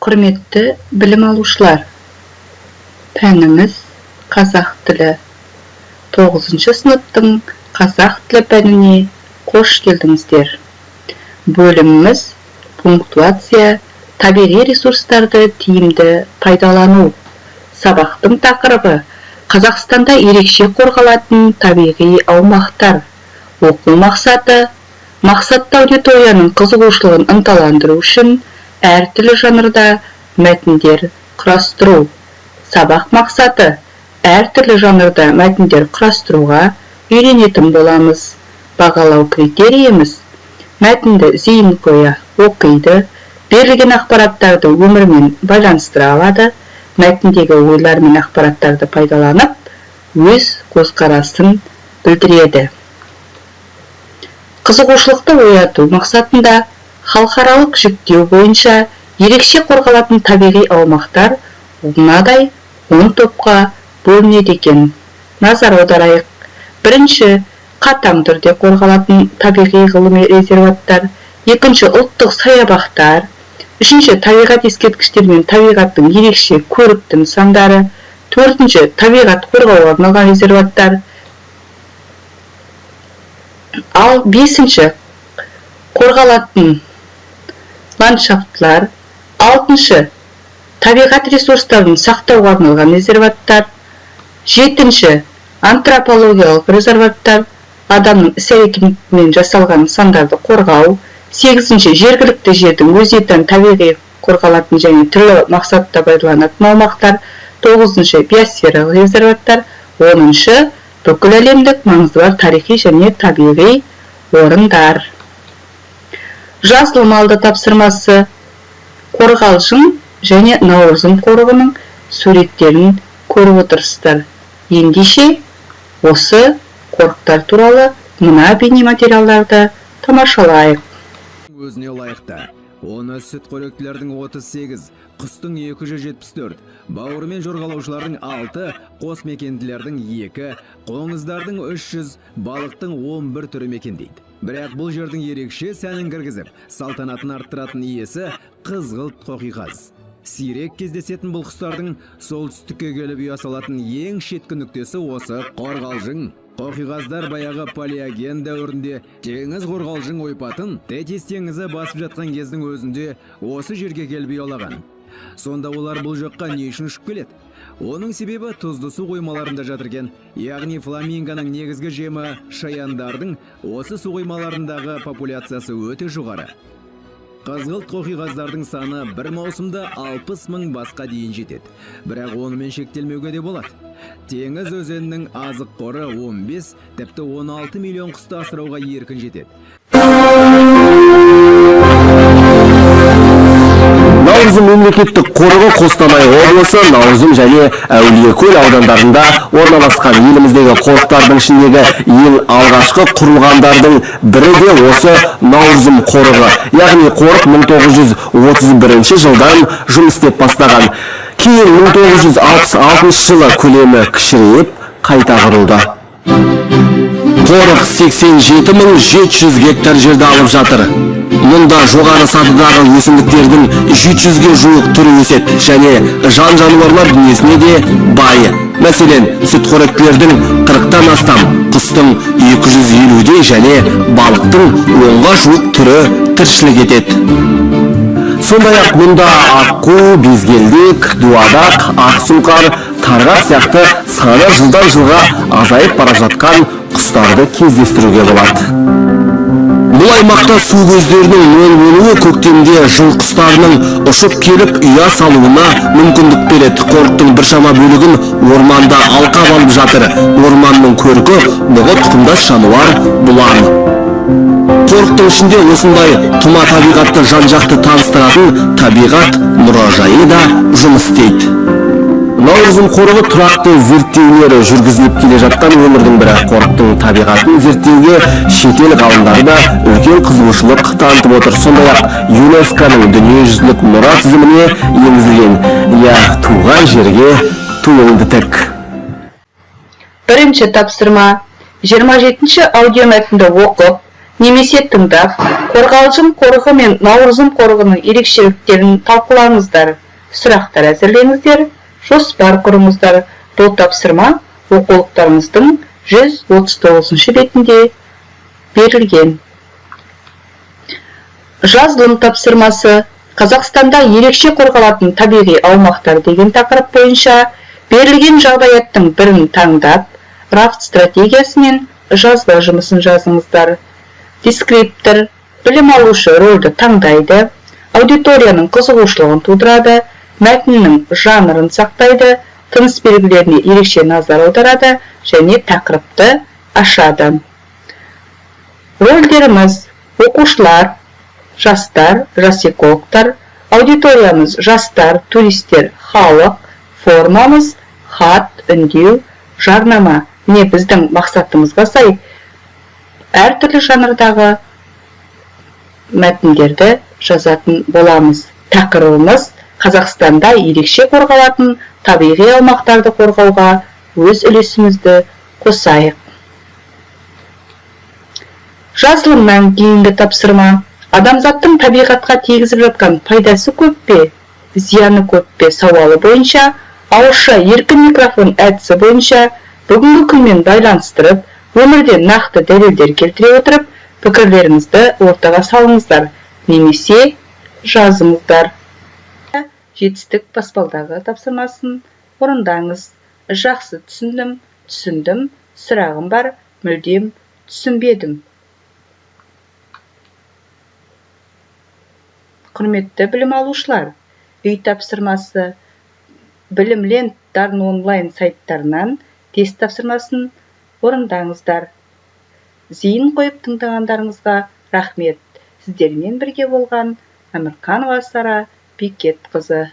Құрметті білім алушылар, пәніміз қазақ тілі. 9 сыныптың қазақ тілі пәніне қош келдіңіздер. Бөліміміз пунктуация, табиғи ресурстарды тиімді пайдалану. Сабақтың тақырыбы Қазақстанда ерекше қорғалатын табиғи аумақтар. Оқу мақсаты: мақсатты аудиторияның қызығушылығын ынталандыру үшін әртүрлі жанрда мәтіндер құрастыру. Сабақ мақсаты: әртүрлі жанрда мәтіндер құрастыруға үйренетін боламыз. Бағалау критерийіміз: мәтінді зейін қоя оқиды, берілген ақпараттарды өмірмен байланыстыра алады, мәтіндегі ойлар мен ақпараттарды пайдаланып, өз көзқарасын білдіреді. Қызығушылықты ояту мақсатында халықаралық жіктеу бойынша ерекше қорғалатын табиғи аумақтар мынадай 10 топқа бөлінеді екен. Назар аударайық. Бірінші, қатаң түрде қорғалатын табиғи ғылыми резерваттар. Екінші, ұлттық саябақтар. Үшінші, табиғат ескерткіштері мен табиғаттың ерекше көрікті нысандары. Төртінші, табиғат қорғауға арналған резерваттар. Ал бесінші, қорғалатын ландшафтылар. Алтыншы, табиғат ресурстарын сақтауға арналған резерваттар. Жетінші, антропологиялық резерваттар, адамның іс-әрекетімен жасалған нысандарды қорғау. Сегізінші, жергілікті жердің өзіне тән табиғи қорғалатын және түрлі мақсатта пайдаланатын аумақтар. Тоғызыншы, биосфералық резерваттар. 10-шы, бүкіл әлемдік маңызы бар тарихи және табиғи орындар. Жазылым алды тапсырмасы: қорғалжың және Наурызым қорығының суреттерін көріп отырсыздар. Ендеше осы қорықтар туралы мына бейнематериалдарды тамашалайық. Өзіне лайықты. Оны сүт қоректілердің 38, құстың 274, бауырымен жорғалаушылардың 6, қос мекенділердің 2, қоңыздардың 300, балықтың 11 түрі мекендейді. Бірақ бұл жердің ерекше сәнін кіргізіп, салтанатын арттыратын иесі қызғылт қоқиқаз. Сирек кездесетін бұл құстардың солтүстікке келіп ұя салатын ең шеткі нүктесі осы Қорғалжың. Қоқиқаздар баяғы палеоген дәуірінде теңіз қорғалжың ойпатын Тетис теңізі басып жатқан кездің өзінде осы жерге келіп ұялаған. Сонда олар бұл жаққа не үшін ұшып келеді? Оның себебі тұзды су қоймаларында жатыр екен. Яғни фламингоның негізгі жемі шаяндардың осы су қоймаларындағы популяциясы өте жоғары. Қызғылт қоқиқаздардың саны бір маусымда 60 мың басқа дейін жетеді. Бірақ онымен шектелмеуге де болады. Теңіз өзенінің азық қоры 15, тіпті 16 миллион құсты асырауға еркін жетеді. Наурызым мемлекеттік қорығы Қостанай облысы Наурызым және Әулиекөл аудандарында орналасқан. Еліміздегі қорықтардың ішіндегі ең алғашқы құрылғандардың бірі де осы Наурызым қорығы. Яғни қорық 1931 жылдан жұмыс істеп бастаған. Кейін 1966 жылы көлемі кішірейіп, қайта құрылды. Қорық 87 700 гектар жерді алып жатыр. Мұнда жоғары сатыдағы өсімдіктердің 700-ге жуық түрі өседі және жан-жануарлар дүниесіне де бай. Мәселен, сүтқоректілердің 40-тан астам, құстың 250-дей және балықтың 10-ға жуық түрі тіршілік етеді. Сондай-ақ мұнда аққу, безгелдек, дуадақ, ақсұңқар, тарғақ сияқты саны жылдан жылға азайып бара жатқан құстарды кездестіруге болады. Бұл аймақта су көздерінің мол болуы көктемде жыл құстарының ұшып келіп ұя салуына мүмкіндік береді. Қорықтың біршама бөлігін орманда алқап алып жатыр. Орманның көркі бұғы тұқымдас жануар бұлан. Қорықтың ішінде осындай тұма табиғатты жан-жақты таныстыратын табиғат мұражайы да жұмыс істейді. Наурызым қорығы тұрақты зерттеулері жүргізіліп келе жатқан өңірдің бірі. Қорықтың табиғатын зерттеуге шетел ғалымдары да үлкен қызығушылық танытып отыр. Сондай-ақ ЮНЕСКО-ның дүниежүзілік мұра тізіміне енгізілген. Иә, туған жерге туыңды тік. Бірінші тапсырма: 27-ші аудиомәтінді оқып, Немесе тыңдап, Қорғалжын қорығы мен Наурызым қорығының ерекшеліктерін талқылаңыздар, сұрақтар әзірлеңіздер, жоспар құрыңыздар. Бұл тапсырма оқулықтарыңыздың 139 бетінде берілген. Жазылым тапсырмасы: Қазақстанда ерекше қорғалатын табиғи аумақтар деген тақырып бойынша берілген жағдаяттың бірін таңдап, рафт стратегиясымен жазба жұмысын жазыңыздар. Дескриптор: білім алушы рөлді таңдайды, аудиторияның қызығушылығын тудырады, мәтіннің жанрын сақтайды, тыныс белгілеріне ерекше назар аударады және тақырыпты ашады. Рөлдеріміз: оқушылар, жастар, жас экологтар, аудиториямыз жастар, туристер, халық, формамыз хат, үндеу, жарнама. Міне, біздің мақсатымызға сай әртүрлі жанрдағы мәтіндерді жазатын боламыз. Тақырыбымыз: Қазақстанда ерекше қорғалатын табиғи аумақтарды қорғауға өз үлесімізді қосайық. Жазылымнан кейінгі тапсырма: адамзаттың табиғатқа тигізіп жатқан пайдасы көп пе, зияны көп пе сауалы бойынша ауызша еркін микрофон әдісі бойынша бүгінгі күнмен байланыстырып, өмірден нақты дәлелдер келтіре отырып, пікірлеріңізді ортаға салыңыздар немесе жазыңыздар. Жетістік баспалдағы тапсырмасын орындаңыз. Жақсы түсіндім, түсіндім, сұрағым бар, мүлдем түсінбедім. Құрметті білім алушылар, үй тапсырмасы: Білімленд, Дарын онлайн сайттарынан тест тапсырмасын орындаңыздар. Зейін қойып тыңдағандарыңызға рахмет. Сіздермен бірге болған Әмірқанова Сара Бекетқызы.